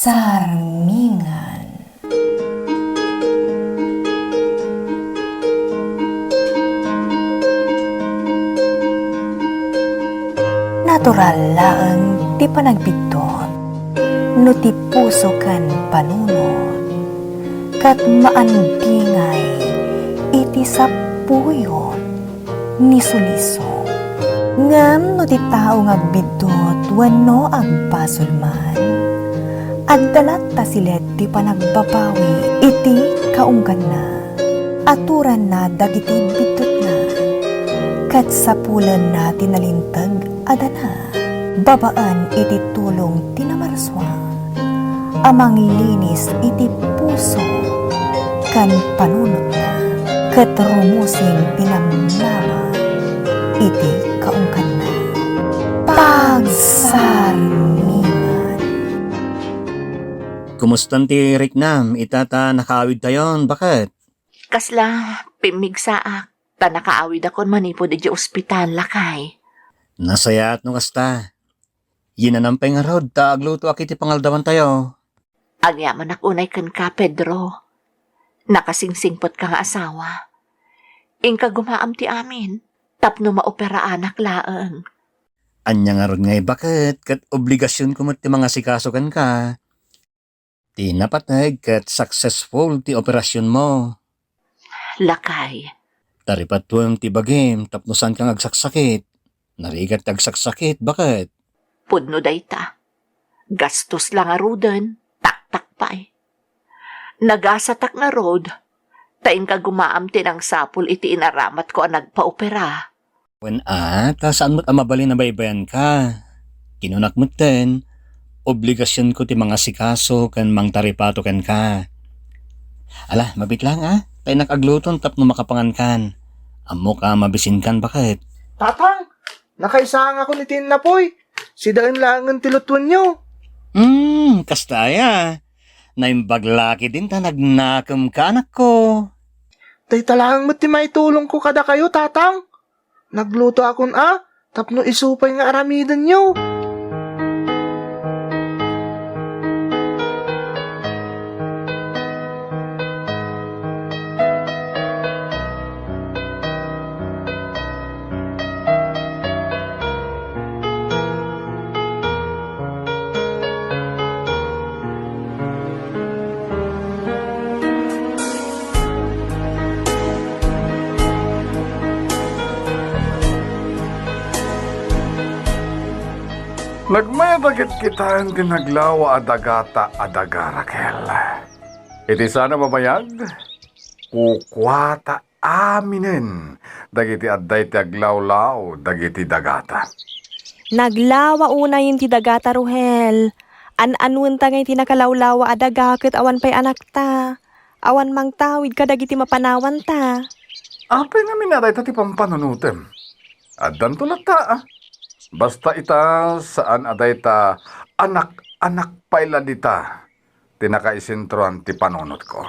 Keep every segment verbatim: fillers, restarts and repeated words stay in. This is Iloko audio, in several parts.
Sarmingan. Natural laeng ti panagbiddut no ti puso ken panunot, ket maandingay iti sapuyot ni suliso. Ngem no ti tao nga agbiddut wenno agbasol man, adda latta silet ti panagbabawi iti kaungganna. Aturanna dagiti biddutna, ket sapulenna ti nalinteg a dana babaen iti tulong ti Namarsua a manglinis iti puso ken panunotna, ket rumusing ti namnama iti kaungganna. Pagsarmingan. Kumustan ti riknam ita ta nakaawidtayon, baket? Kasla, pimmigsaak, ta nakaawidakon manipud idiay ospital, lakay. Nasayaat no kasta. Yinanam pay ngarud ta aglutoak iti pangaldawantayo. Agyamanak unay kenka, Pedro. Nakasingsingpetka nga asawa. Inka gumaam ti amin, tapno maoperaanak laeng. Ania ngarud nga ibaket, ket obligasionko met ti mangasikaso kenka. Ti napateg ket successful ti operasionmo. Lakay. Taripatuem ti bagim tapno saanka nga agsaksakit. Narigat ti agsaksakit, baket? Pudno dayta. Gastos la ngaruden, taktak pay. Nagasatak ngarud, ta inka gumaam ti nangsapul iti inaramatko a nagpaopera. Wen a, ta saan met a mabalin a baybayanka. Kinunak metten, obligasionko ti mangasikaso ken mangtaripato kenka. Ala, mabiit laeng a, ta innak agluton tapno makapangankan. Ammok a mabisinkan, baket? Tatang, nakaisangakon iti innapoy. Sidaen laengen ti lutuenyo. Hmm, kasta aya. Naimbag la ketdin ta nagnakemka, anakko. Dayta laeng met ti maitulongko kadakayo, Tatang. Naglutoakon a, tapno isu pay nga aramidenyo. Nagmayat a kitkitaen ti naglawa a dagata a daga, Raquel. Iti saan a mabayag, kukuata aminen dagiti adda iti aglawlaw dagiti dagata. Naglawa unayen ti dagata, Ruhel. An-anuenta ngay ti nakalawlawa a daga ket awan pay anakta. Awan mangtawid kadagiti mapanawanta. Apay ngamin a dayta ti pampanunotem? Addanto latta, a. Basta ita, saan a dayta anak-anak pay la dita ti nakaisentroan ti panunotko.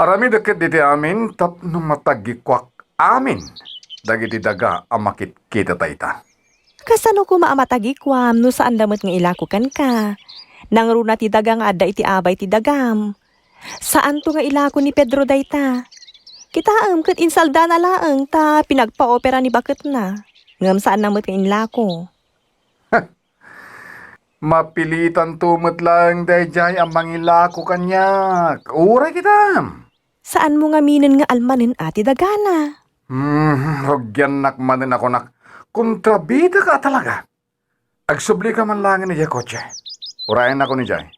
Aramidek ket diti amin tapno matagikuak amin dagiti daga a makitkita ta ita. Kasano koma a matagikuam no saanda met nga ilako kenka? Nangruna ti daga nga adda iti abay ti dagam. Saanto nga ilako ni Pedro dayta. Kitaem ket insaldana laeng ta pinagpaopera ni baketna. Ngem saanna met nga inlako. Mapilitanto met laeng daydiay a mangilako kaniak. Uray kitam. Saanmo ngaminen nga almanen a ti dagana? Hmm, rugiannak manen a kunak, kontrabidaka a talaga. Agsublika man laengen idiay kotse. Urayennakon idiay.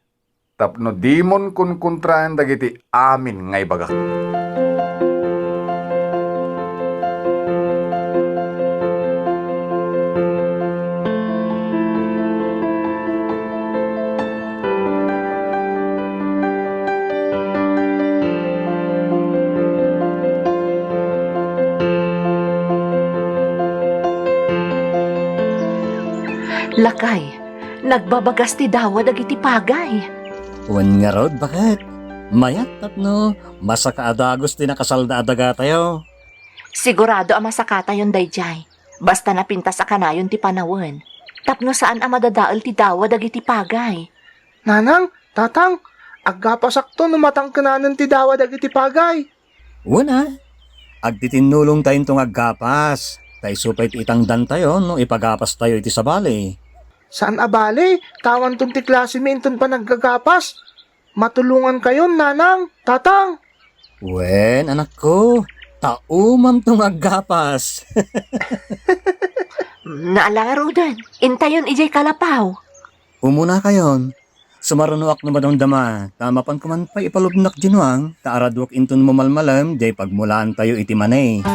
Tapno dimon konkontraen dagiti amin nga ibagak. Lakay, nagbabagas ti dawa dagiti pagay. Wen ngarud, baket? Mayat tapno masaka a dagus ti nakasalda a dagatayo. Sigurado a masakatayon daydiay. Basta napintas a kanayon ti panawen, tapno saan a madadael ti dawa dagiti pagay. Nanang, Tatang, aggapasak to no matangkenanen ti dawa dagiti pagay. Wen a, agtitinnulongtayonto nga aggapas, ta isu pay ti itangdantayo no ipagapastayo iti sabali. Saan a bale, ta awanton ti klasemi inton panaggagapas. Matulongankayon, nanang, tatang. Wen, anakko, ta umamto nga aggapas. Naala ngaruden, intayon idiay kalapaw. Umunakayon, sumarunoak no madamdama, ta mapanko man pay ipalubnak diay nuang, ta araduak inton mamalmalem diay pagmulaantayo iti mani.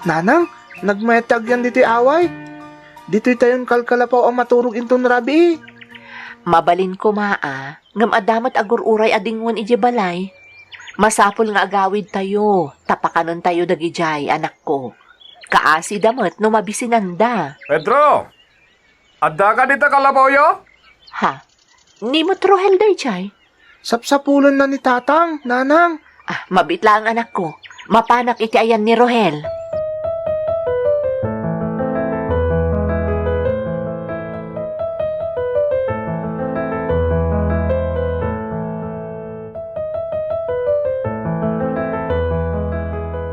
Nanang, nagmayat ti agyan ditoy away. Ditoytayon kalkalapaw a maturog inton rabii. Mabalin koma a, ngem adda met agur-uray a dingwen idiay balay. Masapul nga agawidtayo, ta pakanentayo dagidiay, anakko. Kaasida met no mabisinanda. Pedro! Addaka dita kalapawyo? Ha? Ni met Rohel daydiay? Sapsapulenna ni tatang, nanang. Ah, mabiit laeng, anakko. Mapanak iti ayan ni Rohel.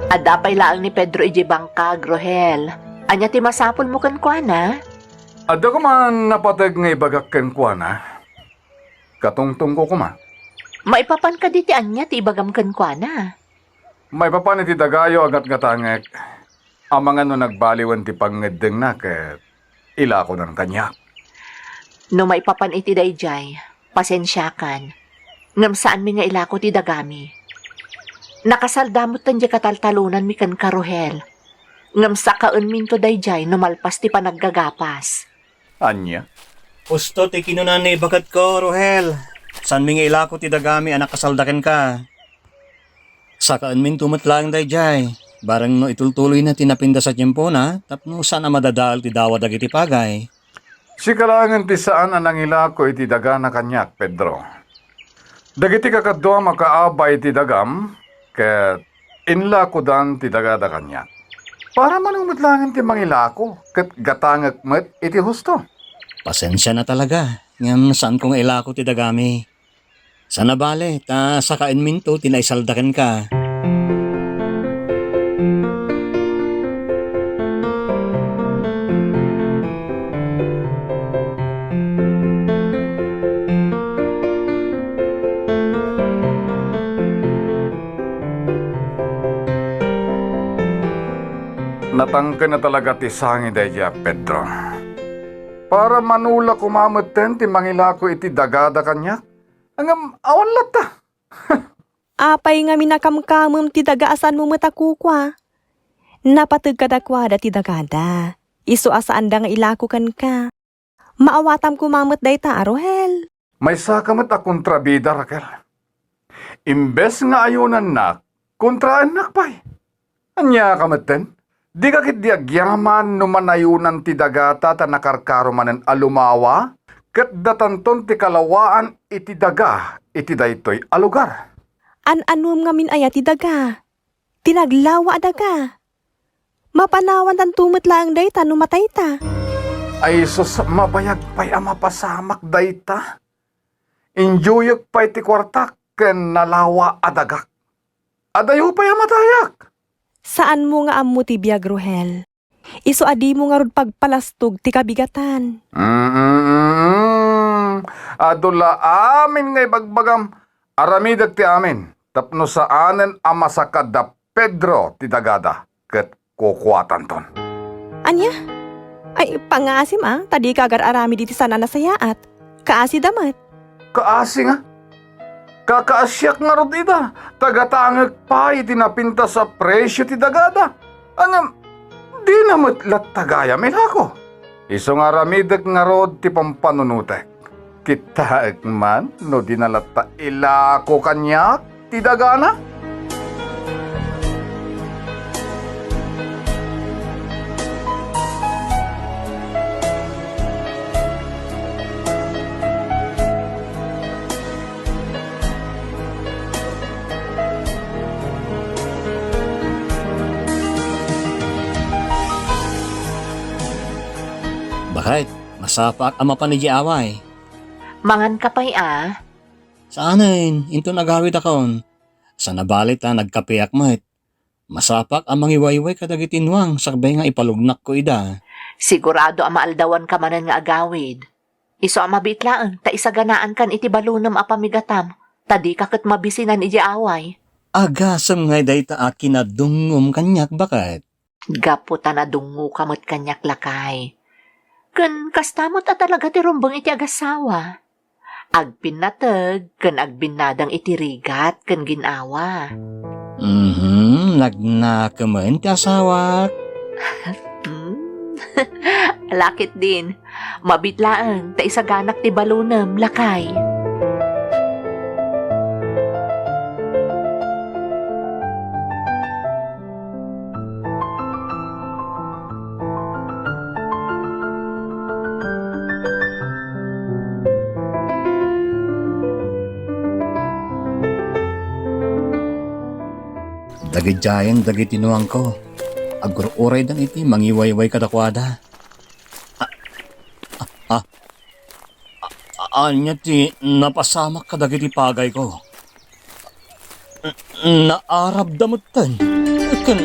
Adda pay laeng ni Pedro idiay bangkag, Rohel. Ania ti masapulmo kenkuana? Adda koma napateg nga ibagak kenkuana. Katungtungko koma. Maipapan kadi ti ania ti ibagam kenkuana? Maipapan iti dagayo a gatgatangek, amangan no nagbaliwen ti pangngeddengna ket ilakonan kaniak. No maipapan iti daydiay, pasensiakan, ngem saanmi nga ilako ti dagami. Nakasalda metten diay kataltalonanmi kenka, Rohel. Ngem sakaenminto daydiay no malpas ti panaggagapas. Ania? Husto ti kinuna ni baketko, Rohel. Saanmi nga ilako ti dagami a nakasalda kenka. Sakaenminto met laeng daydiay. Bareng no itultuloyna ti napintas a tiempona, tapno saan a madadael ti dawa dagiti pagay. Sika laengen ti saan a nangilako iti dagana kaniak, Pedro. Dagiti kakaduam a kaabay ti dagam, ket inlakodan ti dagada kaniak. Para mano met laengen ti mangilako ket gatangek met iti husto. Pasensiana talaga, ngem saanko nga ilako ti dagami. Saan a bale, ta sakaenminto ti naisalda kenka. Natangken a talaga ti sangi daydiay a Pedro. Para mano la koma metten ti mangilako iti dagada kaniak? Ngem awan latta. Apay ngamin a kamkamem ti daga a saanmo met a kukua? Napateg kadakuada ti dagada. Isu a saanda nga ilako kenka. Maawatam koma met dayta a Rohel. Maysaka met a kontrabida, Raquel. Imbes nga ayunannak, kontraennak pay. Ania ka metten? Dika ketdi agyaman no manayunan ti dagata ta nakarkaro manen a lumawa, ket datanton ti kalawaan iti daga iti daytoy a lugar. An-anuem ngamin aya ti daga? Ti naglawa a daga. Mapanawantanto met laeng dayta no matayta. Ay sus, mabayag pay a mapasamak dayta. Injuyek pay ti kuartak ken nalawa a dagak. Adayo pay a matayak. Saanmo nga ammo ti biag, Rohel. Isu a dimo ngarud pagpalastog ti kabigatan. Mm-mm. Adu la amin nga ibagbagam. Aramidek ti amin tapno saanen a masakad da Pedro ti dagada ket kukuatanton. Ania? Ay, pangasim a, ta dika agar-aramid iti saan a nasayaat. Kaasida met. Kaasi nga? Kakaasiak ngarud ida, ta gatangek pay iti napintas a presio ti dagada. Ngem, dina met latta gayam ilako. Isu nga aramidek ngarud ti pampanunotek. Kittaek man no dina latta ilako kaniak ti dagana? Baket, masapaak a mapan idiay away. Manganka pay a? Saanen, inton agawidakon. Saan a bali ta nagkapeak met. Masapaak a mangiwayway kadagiti nuang sakbay nga ipalugnakko ida. Sigurado a maaldawanka manen nga agawid. Isu a mabiit laeng ta isaganaankan iti balonem a pamigatam, ta dika ket mabisinan idiay away. Agasem ngay dayta a kinadungngom kaniak, baket. Gapu ta nadungngoka met kaniak, lakay. Ken kasta met a talaga ti rumbeng iti agasawa. Agpinnateg ken agbinnadang iti rigat ken gin-awa. Mhm, nagnakemen ti asawak. Hmm. Ala ketdin, mabiit laeng ta isaganak ti balonem, lakay. Dagidiayen dagiti nuangko. Agur-uraydan iti mangiwayway kadakuada. A-, a-, a-, a-, ania ti napasamak kadagiti pagayko? N-, naarabda metten, ken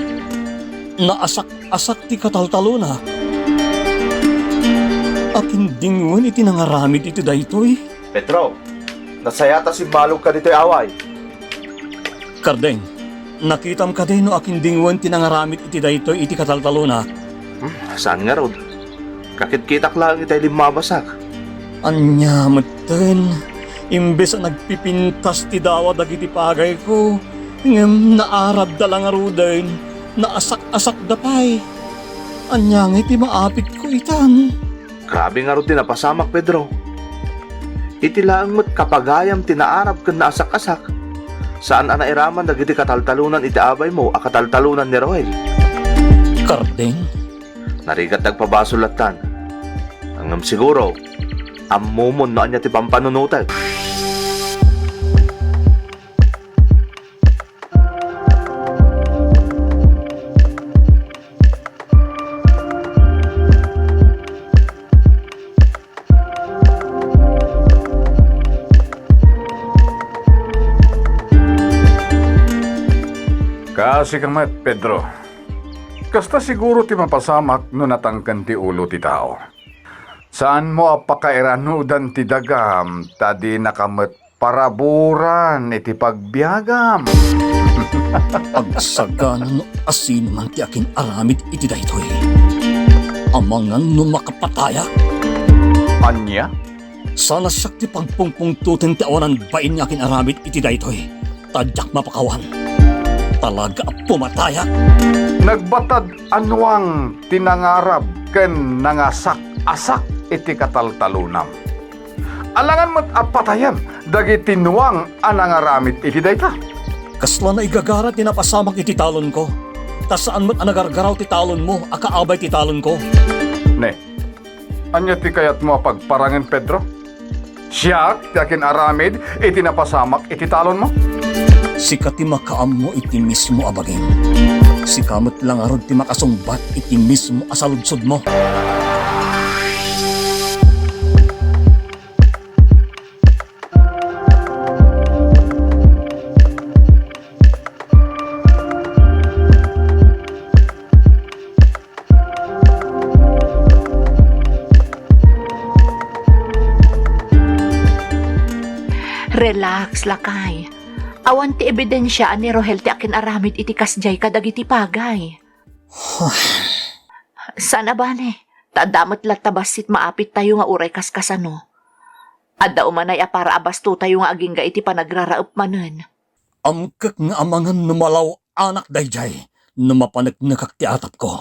naasak-asak ti kataltalona. Akindingwen iti nangaramid iti daytoy. Pedro, nasayat a simmalogka ditoy away. Kardeng, nakitam kadi no akindingwen ti nangaramid iti daytoy iti kataltalona? Hmm, saan ngarud? Kakitkitak laeng itay limmabasak. Ania metten, imbes a nagpipintas ti dawa dagiti pagayko, ngem naarabda la ngaruden, naasak-asakda pay. Ania ngay ti maapitko itan? Grabe ngarud ti napasamak, Pedro. Iti laeng met kapagayam ti naarab ken naasak-asak, saan a nairaman dagiti kataltalonan iti abaymo a kataltalonan ni Roel. Kardeng? Narigat ti agpabasol lattan. Ngem siguro, ammomon no ania ti pampanunotek. Kaasi ka met, Pedro. Kasta siguro ti mapasamak no natangken ti ulo ti tao. Saanmo a pakairanudan ti dagam ta dinaka met paraburan iti pagbiagam. Agsagana no asinoman ti akin-aramid iti daytoy. Amangan no makapatayak. Ania? Saan a siak ti pagpungpungtoten ti awanan bain nga akin-aramid iti daytoy, ta diak mapakawan. Talaga a pumatayak. Nagbatad a nuang ti nangarab ken nangasak-asak iti kataltalonam. Alangan met a patayem dagiti nuang a nangaramid iti dayta. Kasla naigagara ti napasamak iti talonko, ta saan met a nagargaraw ti talonmo a kaabay ti talonko. Ne, ania ti kayatmo a pagparangen, Pedro? Siak ti akin-aramid iti napasamak iti talonmo? Sika ti makaammo iti mismo a bagim. Sika met la ngarud ti makasungbat iti mismo a saludsodmo. Relax, lakay. Awan ti ebidensia a ni Rohel ti akin-aramid iti kasdiay kadagiti pagay. Saan a bale, ta adda met latta bassit maapittayo nga uray kaskasano. Adda umanay a para a bastotayo nga agingga iti panagraraep manen. Amkek nga amangan no malaw-anak daydiay no mapaneknekak ti atapko.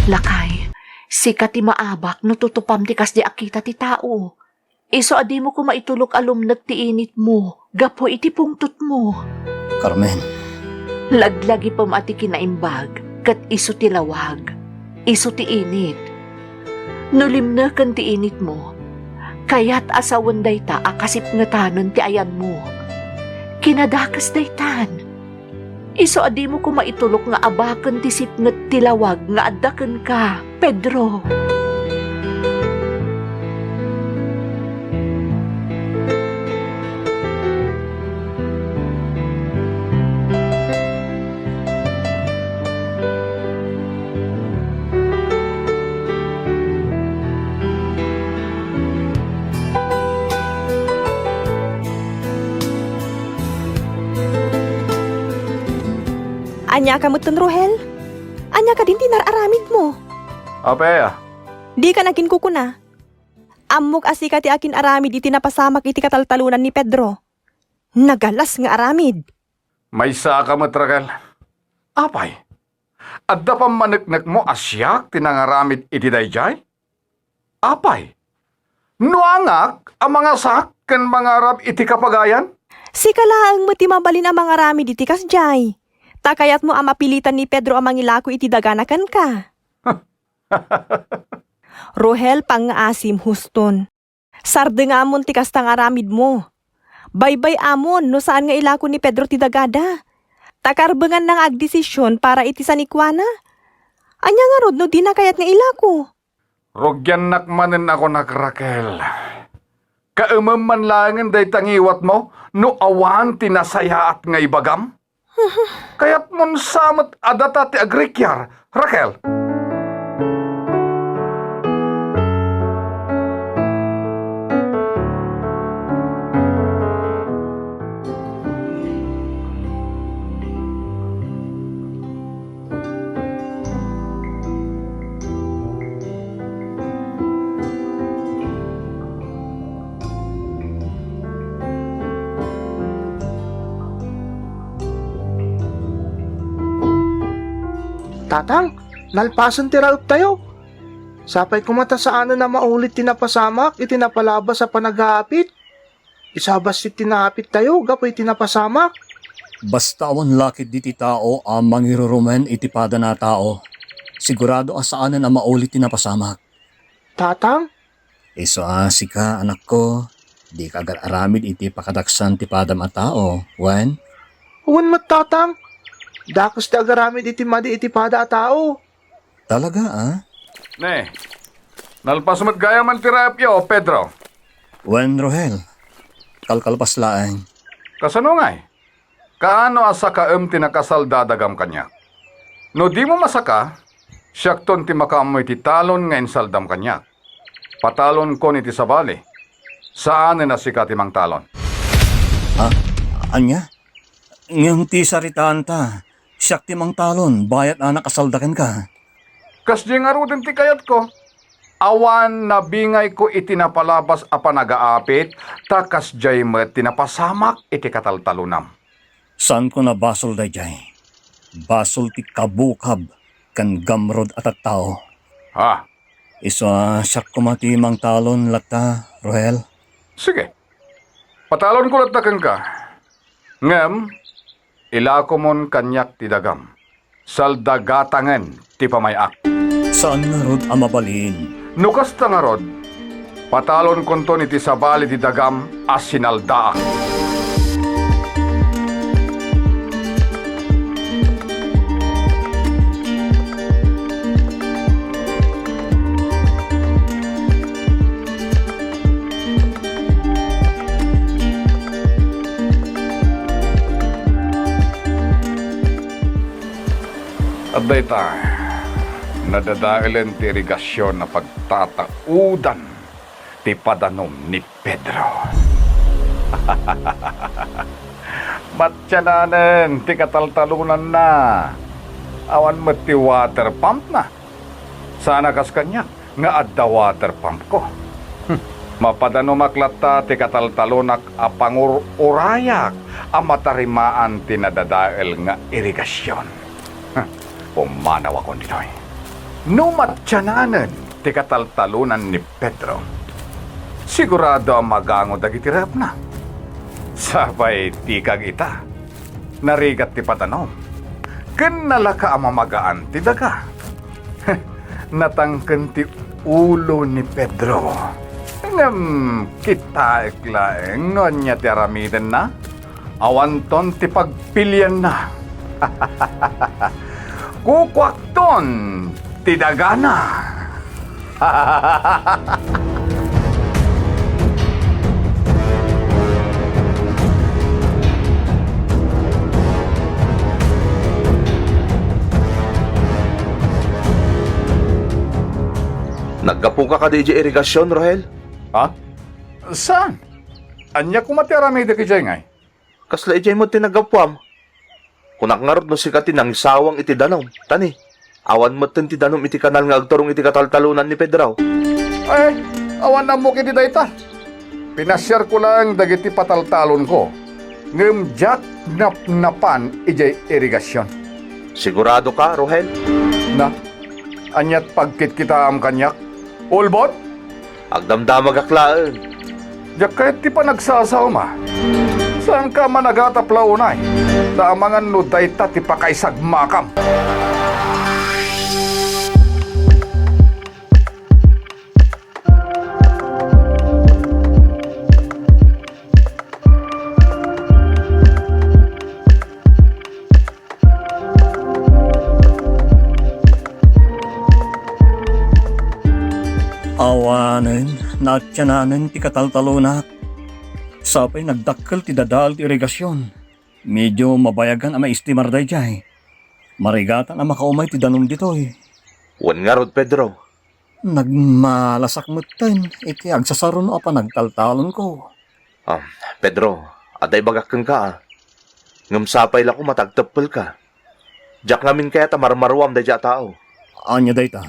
Lakay, sika ti maabak no tutupam ti kasdi a kita ti tao. Isu a dimo koma itulok a lumnek ti initmo gapu iti pungtotmo. Carmen. Laglagipem a ti kinaimbag ket isu ti lawag, isu ti init. No limneken ti initmo, kayat a sawen dayta a kasipngetanen ti ayanmo. Kinadakes daytan. Isu a dimo koma itulok nga abaken ti sipnget ti lawag nga adda kenka, Pedro. Ania ka metten, Rohel? Ania kadin ti nar-aramidmo? Apay aya? Dika nakinkukuna. Ammok a sika ti akin-aramid iti napasamak iti kataltalonan ni Pedro. Nagalas nga aramid. Maysa ka met, Raquel. Apay, adda pammaneknekmo a siak ti nangaramid iti daydiay? Apay, no angak a mangasak ken mangarab iti kapagayan? Sika laeng met ti mabalin a mangaramid iti kasdiay. Ta kayatmo a mapilitan ni Pedro a mangilako iti dagana kenka. Rohel, pangngaasim, huston. Sardengam ti kasta nga aramidmo. Baybay-amon no saan nga ilako ni Pedro ti dagada. Ta karbenganna nga agdesision para iti sanikuana. Ania ngarud no dina kayat nga ilako? Rugiannak manen a kunak, Raquel. Kaemem man laengen dayta ngiwatmo no awan ti nasayaat nga ibagam? Kayatmon sa met a data ti agrikiar, Raquel? Tatang, nalpasen ti raeptayo. Sapay koma ta saanen a maulit ti napasamak iti napalabas a panagaapit. Isu a bassit ti naapittayo gapu iti napasamak. Basta awan la ketdi ti tao a mangirurumen iti padana a tao, sigurado a saanen a maulit ti napasamak. Tatang? Isu a sika, anakko, dika agar-aramid iti pakadaksan ti padam a tao, wen? Wen met, Tatang. Dakes ti agaramid iti madi iti pada a tao. Talaga, a? Ne, nalpas met gayam ti raepyo, Pedro. Wen, Rohel. Kalkalpas laeng. Kasano ngay? Kaano a sakaem ti nakasaldadagam kaniak? No dimo masaka, siakton ti makaammo iti talon nga insaldam kaniak. Patalonkon iti sabali. Saanen a sika ti mangtalon. Ha? Ania? Ngem ti saritaanta, siak ti mangtalon, bayat a nakasalda kenka. Kasdiay ngaruden ti kayatko. Awan nabingayko iti napalabas a panagaapit, ta kasdiay met ti napasamak iti kataltalonam. Saanko a basol daydiay. Basol ti kabukab ken gamrud a tattao. Ha? Isu a siak koma ti mangtalon latta, Rohel? Sige. Patalonko latta kenka. Ngem, ilakomon kaniak ti dagam. Saldagatangen ti pamay-ak. Saan ngarud a mabalin. No kasta ngarud, patalonkonton iti sabali ti dagam a sinaldaak. Adda ita, nadadaelen ti irigasion a pagtataodan ti padanom ni Pedro. Matiananen ti kataltalonanna. Awan met ti water pumpna. Saan a kas kaniak nga adda water pumpko. Hmm. Mapadanomak latta ti kataltalonak a pangur-urayak a matarimaan ti nadadael nga irigasion. Huh. Pumanawakon ditoy. No matiananen ti kataltalonan ni Pedro, Sigurado a magango dagiti repna. Sapay dika agita. Narigat ti padanom. Ken nalaka a mamagaan ti daga. Natangken ti ulo ni Pedro. Ngem kitaek laeng no ania ti aramidenna. Awanton ti pagpilianna. Kukuakton ti dagana. Naggapuka kadi idiay irigasion, Rohel? Ha? Saan? Ania koma ti aramidek idiay ngay? Kasla idiay met ti naggapuam. Kunak ngarud no sika ti nangisawang iti danum. Tani, awan metten ti danum iti kanal nga agturong iti kataltalonan ni Pedro. Ay, awan ammok iti dayta. Pinasiarko laeng dagiti pataltalonko, ngem diak napnapan idiay irigasion. Sigurado ka, Rohel? Na, aniat pagkitkitaam kaniak? Ulbod? Agdamdamagak laeng. Diak kayat ti panagsasaoma. Saanka a managatap la unay, ta amangan no dayta ti pakaisagmakam. Awanen, naatiananen ti kataltalonak. Sapay nagdakkel ti dadael ti irigasion. Medio mabayagan a maistimar daydiay. Marigatan a makaumay ti danum ditoy. Wen ngarud, Pedro. Nagmalasak metten iti agsasaruno a panagtaltalonko. Ah, Pedro, adda ibagak kenka, a. Ngem sapay la koma ta agteppelka. Diak ngamin kayat a marmaruam daydiay a tao. Ania dayta?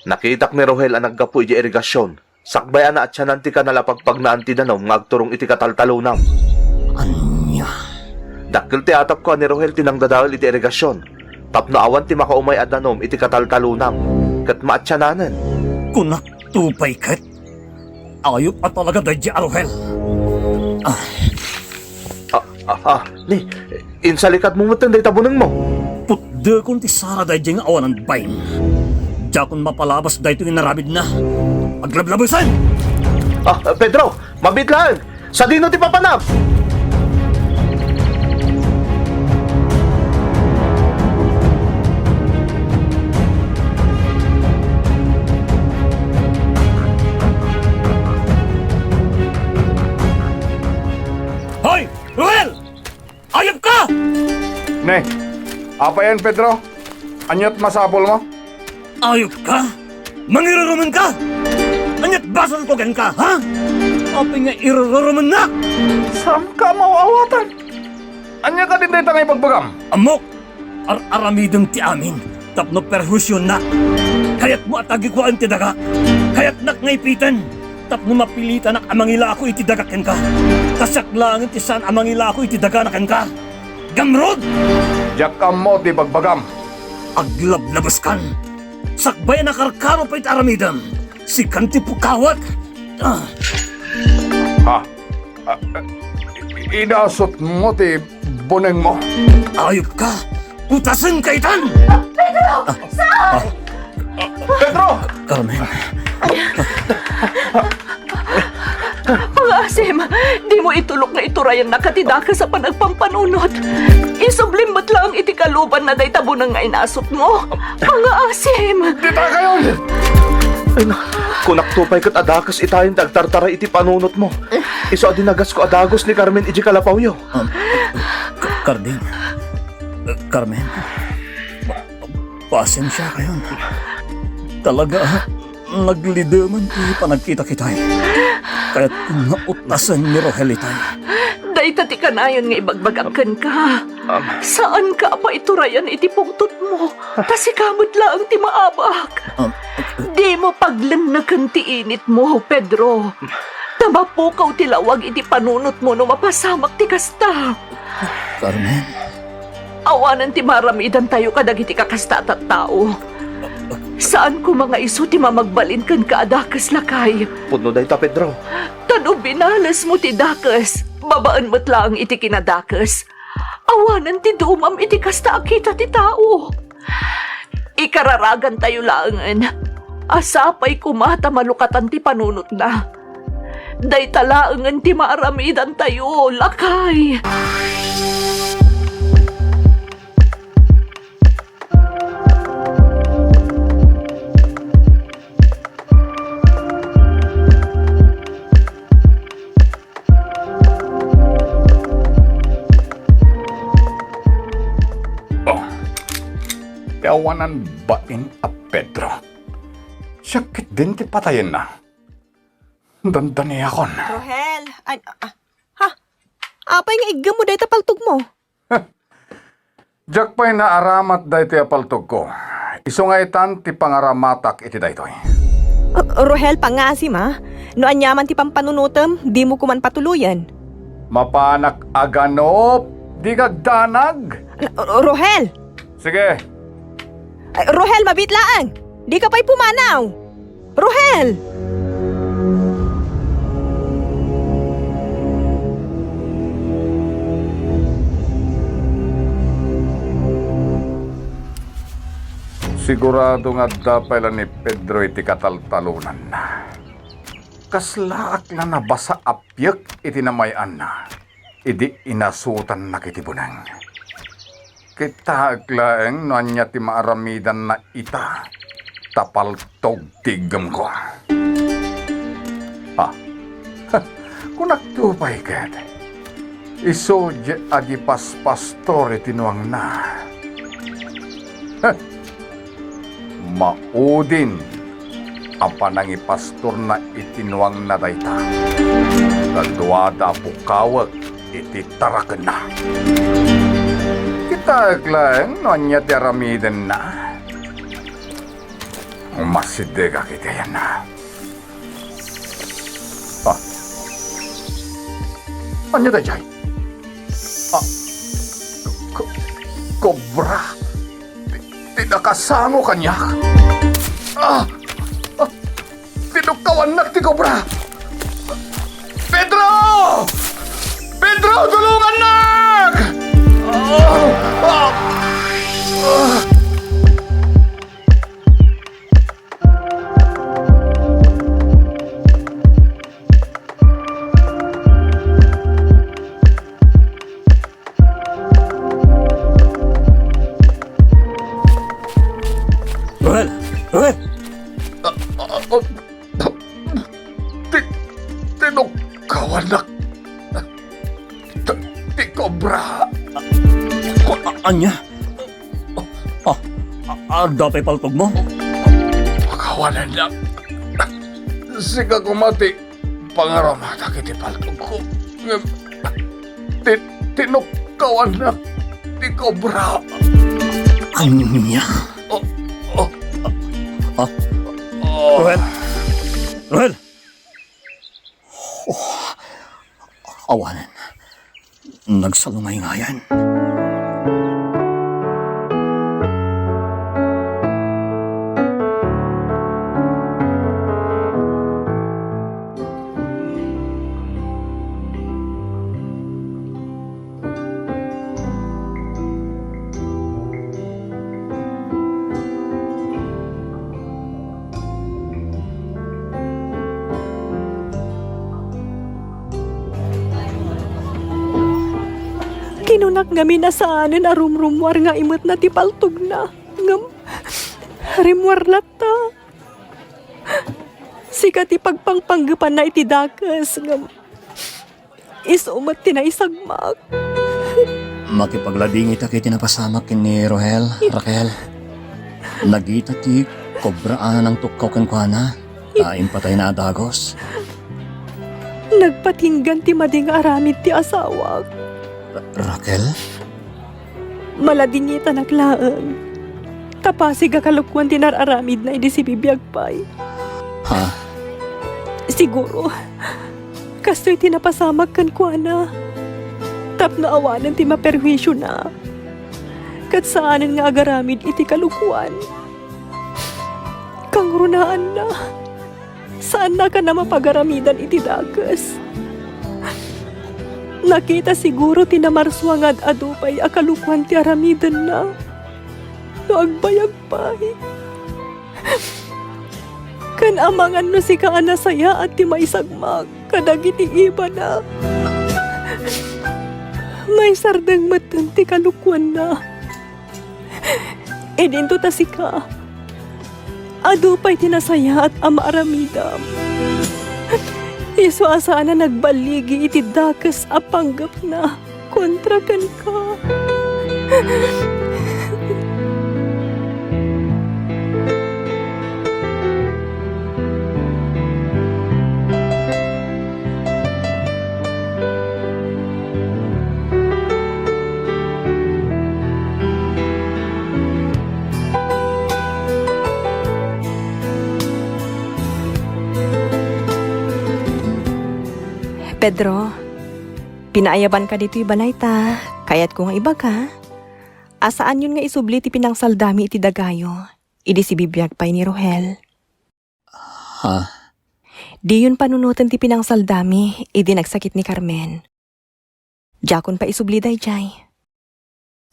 Nakitak ni Rohel a naggapu idiay irigasion, sakbay a naatianan ti kanal a pagpagnaan ti danum nga agturong iti kataltalonam. Ania? Dakkel ti atapko a ni Rohel ti nangdadael iti irigasion, tapno awan ti makaumay a danum iti kataltalonam, ket maatiananen. Kunak to pay ket? Ayup a talaga daydiay a Rohel. Ah. Ah, ah, ah, ni, insalikadmo metten dayta bunengmo. Putdekon ti sara daydiay nga awanan bain. Diakon mapalabas daytoy nga inaramidna. Aglablabesen! Ah, Pedro, mabiit laeng! Sadino ti papanam? Hoy, Rohel! Ayup ka! Ne, apay, Pedro? Aniat masapulmo? Ayup ka! Mangirurumen ka! Aniat basolko kenka, ha? Apay nga irurumennak? Saanka a maaw-awatan? Ania kadin dayta nga ibagbagam? Ammok! Ar-aramidem ti amin tapno perhuisionnak. Kayatmo a tagikuaen ti dagak. Kayatnak nga ipiten tapno mapilitanak a mangilako iti dagak kenka. Ta siak laengen ti saan a mangilako iti dagana kenka. Gamrud! Diak ammo ti ibagbagam. Aglablabeskan. Sakbay a nakarkaro pay ti aramidem, sikan ti pukawek. Ah. Ha? Ah, ah, i-, inasutmo ti bunengmo? Ayup ka! Utasen ka itan! Pedro! Saan? Pedro! Carmen. Pangaasim, dimo itulok nga iturayannak ti dakes a panagpampanunot. Isublim met laeng iti kalubanna dayta buneng nga inasutmo. Pangaasim! Dita kayon! Ay, na, kunak to pay ket a dakes itayen ti agtartaray iti panunotmo. Isu a dinagasko a dagus ni Carmen idiay kalapawyo. Um, Ka-, Carding. Uh, Carmen. Pa-, pasensia kayon. Talaga, naglideman ti panagkita-kitay. Kayat nga utasen ni Rohel itay. Dayta ti kanayon nga ibagbagak kenka. Um, Saanka a paiturayan iti pungtotmo. Ta sika met laeng ti maabak. Um, Dimo paglenneken ti initmo, Pedro. Ta mapukaw ti lawag iti panunotmo no mapasamak ti kasta. Carmen. Awanen ti maaramidantayo kadagiti kakasta a tattao. Saan koma nga isu ti mamagbalin kenka a dakes, lakay. Pudno dayta, Pedro. Ta no binalesmo ti dakes babaen met laeng iti kinadakes, awanen ti dumam iti kasta a kita ti tao. Ikararagantayo laengen a sapay koma ta malukatan ti panunotna. Dayta laengen ti maaramidantayo, lakay. Oh, ti awanan bain a Pedro. Siak ketdin ti patayenna. Dandaniakon. Rohel, ay, ah, ha? Apay nga iggemmo dayta paltogmo? Diak pay naaramat daytoy a paltogko. Isu nga itan ti pangaramatak iti daytoy. Uh, Rohel, pangasim, a. No aniaman ti pampanunotem, dimo koman patuloyen. Mapanak a ganop, di kagdanag. N-, Rohel! Sige. Ay, Rohel, mabiit laeng! Dika pay pumanaw! Rohel! Sigurado nga adda pay la ni Pedro iti kataltalonanna. Kaslaak la nabasa a piek iti namay-anna idi inasutannak iti buneng. Kitaek laeng no ania ti maaramidanna ita, ta paltog ti iggemko. Ah, kunakto pay ket, isu diay agipaspastor iti nuangna. Heh, maudin a panangipastorna iti nuangna dayta. Kaduada a pukawek iti tarakenna. Kitaek laeng no ania ti aramidenna. Umasidegak iti ayanna. Ah. Ania daydiay? Ah. Ko-, kobra. Ti, ti nakasango kaniak. Ah. Ah. Tinukkawannak ti kobra. Pedro! Pedro, tulungannak! Ah! Ah! Ah! Rohel! Rohel! Ah, ah, ah, ti, tinukkawannak. Ti, ti kobra. Ko-, a-, ania? Ah, a-, adda pay paltogmo? Pakawanennak. Sika koma ti pangaramatak iti paltogko. Ngem ti, tinukkawannak ti kobra. Ania? Oh, oh. Ah. Oh. Rohel! Rohel! Oh, awanen. Nagsalungayngayan. Kinunak ngamin a saanen a rumrummuar nga imetna ti paltogna. Ngem rimmuar latta. Sika ti pagpangpanggepanna iti dakes, ngem isu met ti naisagmak. Makipagladingitak iti napasamak ken ni Rohel, Raquel. Nagita ti kobra a nangtukkaw kenkuana, ta impatayna a dagus. Nagpatinggan ti madi nga aramid ti asawak. Ra-, Raquel? Maladingitanak laeng. Ta pasig a kalokuan ti nar-aramidna idi sibibiag pay. Ha? Siguro, kastoy ti napasamak kenkuana. Tapno awanen ti maperhuisiona. Ket saanen nga agaramid iti kalokuan. Kangrunaanna, saannaka a mapagaramidan iti dakes. Nakita siguro ti namarsua nga ad-adu pay a kalokuan ti aramidenna. No agbayag pay, ken amangan no sika a nasayaat ti maisagmak kadagiti ibana. Maisardeng metten ti kalokuanna. Idinto ta sika, adu pay ti nasayaat a maaramidam. Isu a saan a nagballigi iti dakes a panggepna kontra kenka. Pedro, pinaayabanka ditoy balay ta kayatko nga ibaga a saanyon nga isubli ti pinangsaldami iti dagayo idi sibibiag pay ni Rohel. Ha? Diyon panunoten ti pinangsaldami idi nagsakit ni Carmen. Diakon pay isubli daydiay.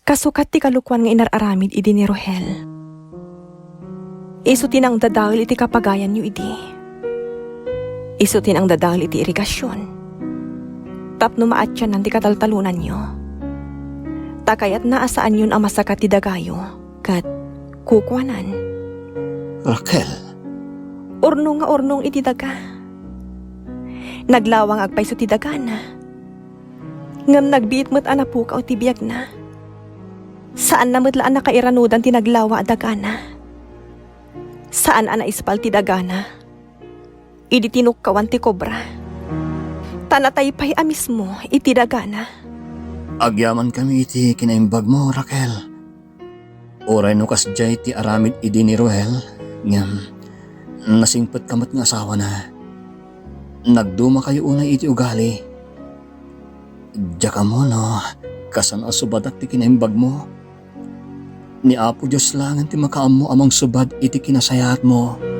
Kasukat ti kalokuan nga inar-aramid idi ni Rohel. Isu ti nangdadael iti kapagayanyo idi. Isu ti nangdadael iti irigasion. Tapno maatiennan ti kataltalonanyo. Ta kayatna a saanyon a masakat ti dagayo ket kukuanan. Raquel. Urnong nga urnong iti daga. Naglawa nga agpayso ti dagana. Ngem nagbiit met a napukaw ti biagna. Saanna met la a nakairanudan ti naglawa a dagana. Saan a naispal ti dagana idi tinukkawan ti kobra. Ta natay pay a mismo iti dagana. Agyamankami iti kinaimbagmo, Raquel. Uray no kasdiay ti aramid idi ni Rohel, ngem nasingpetka met nga asawana. Nagdumakayo unay iti ugali. Diak ammo no kasano a subadak ti kinaimbagmo. Ni Apo Dios laengen ti makaammo a mangsubad iti kinasayaatmo.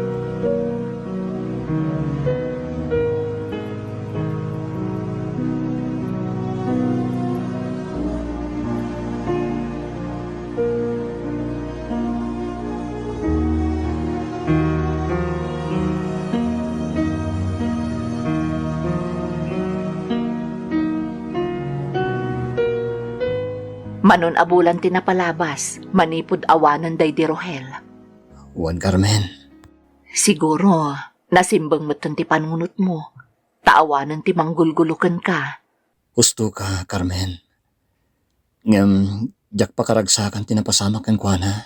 Manon a bulan ti napalabas manipud awanen daydi Rohel. Wen, Carmen. Siguro, nasimbeng metten ti panunotmo, ta awanen ti manggulgulo kenka. Husto ka, Carmen. Ngem diak pakaragsakan ti napasamak kenkuana.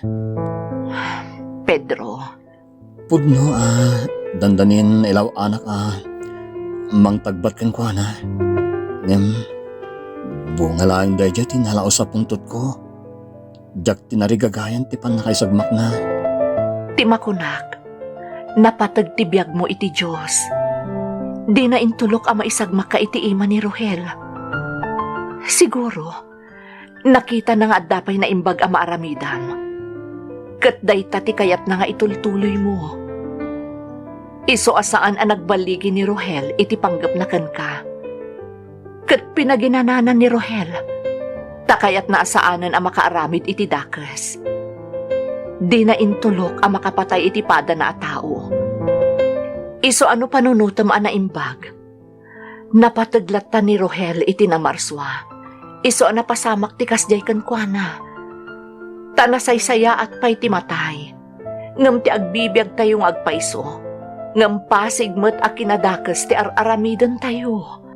Pedro. Pudno a dandanin nailaw-anak a mangtagbat kenkuana. Ngem bunga laeng daydiay ti nalaus a puntotko. Diak tinarigagayan ti pannakaisagmakna. Ti makunak, napateg ti biagmo iti Dios. Dina intulok a maisagmakka iti ima ni Rohel. Siguro, nakitana nga adda pay naimbag a maaramidam. Ket dayta ti kayatna nga itultuloymo. Isu a saan a nagballigi ni Rohel iti panggepna kenka. Ket pinaginanana ni Rohel, ta kayatna a saanen a makaaramid iti dakes. Dina intulok a makapatay iti padana a tao. Isu a no panunotem a naimbag, napateg latta ni Rohel iti namarsua. Isu a napasamak ti kasdiay kenkuana. Ta nasaysayaat pay ti matay, ngem ti agbibiagtayo nga agpayso, ngem pasig met a kinadakes ti ar-aramidentayo.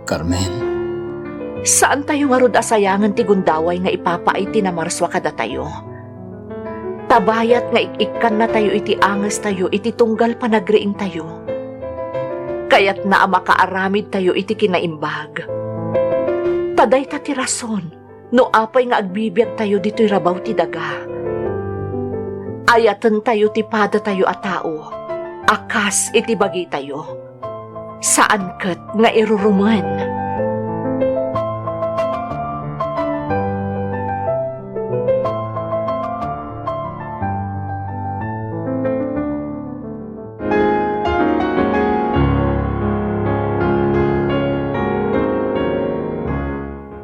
Carmen. Saantayo ngarud a sayangen ti gundaway nga ipapaay ti namarsua kadatayo. Ta bayat nga ik-ikkannatayo iti angestayo iti tunggal panagriingtayo. Kayatna a makaaramidtayo iti kinaimbag. Ta dayta ti rason no apay nga agbibiagtayo ditoy rabaw ti daga. Ayatentayo ti padatayo a tao a kas iti bagitayo. Saan ket nga irurumen.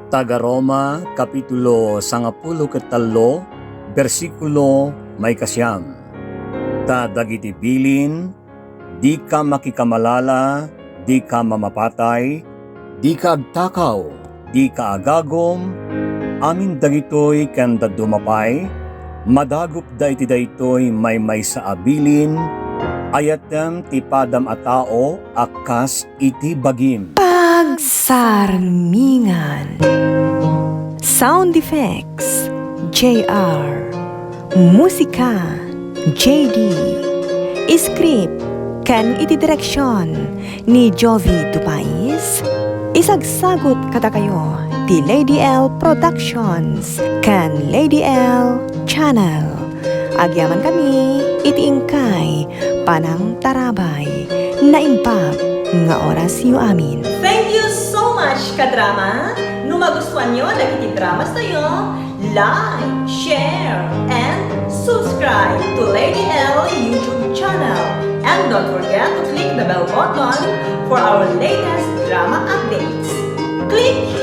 Taga-Roma, kapitulo sangapulo ket tallo, bersikulo maikasiam. Ta dagiti bilin, dika makikamalala, dika mamapatay, dika agtakaw, dika agagum, amin dagitoy ken dadduma pay, madagupda iti daytoy maymaysa a bilin, ayatem ti padam a tao a kas iti bagim. Pagsarmingan. Sound effects, J R. Musika, J D. Script ken iti direksion ni Jovi Dupais. Isagsagut kadakayo ti Lady L Productions ken Lady L Channel. Agyamankami iti inkay panangtarabay. Naimbag nga orasyo amin. Thank you so much, kadrama! No magustuanyo dagiti dramas tayo, like, share, and subscribe to Lady L YouTube channel. And don't forget to click the bell button for our latest drama updates. Click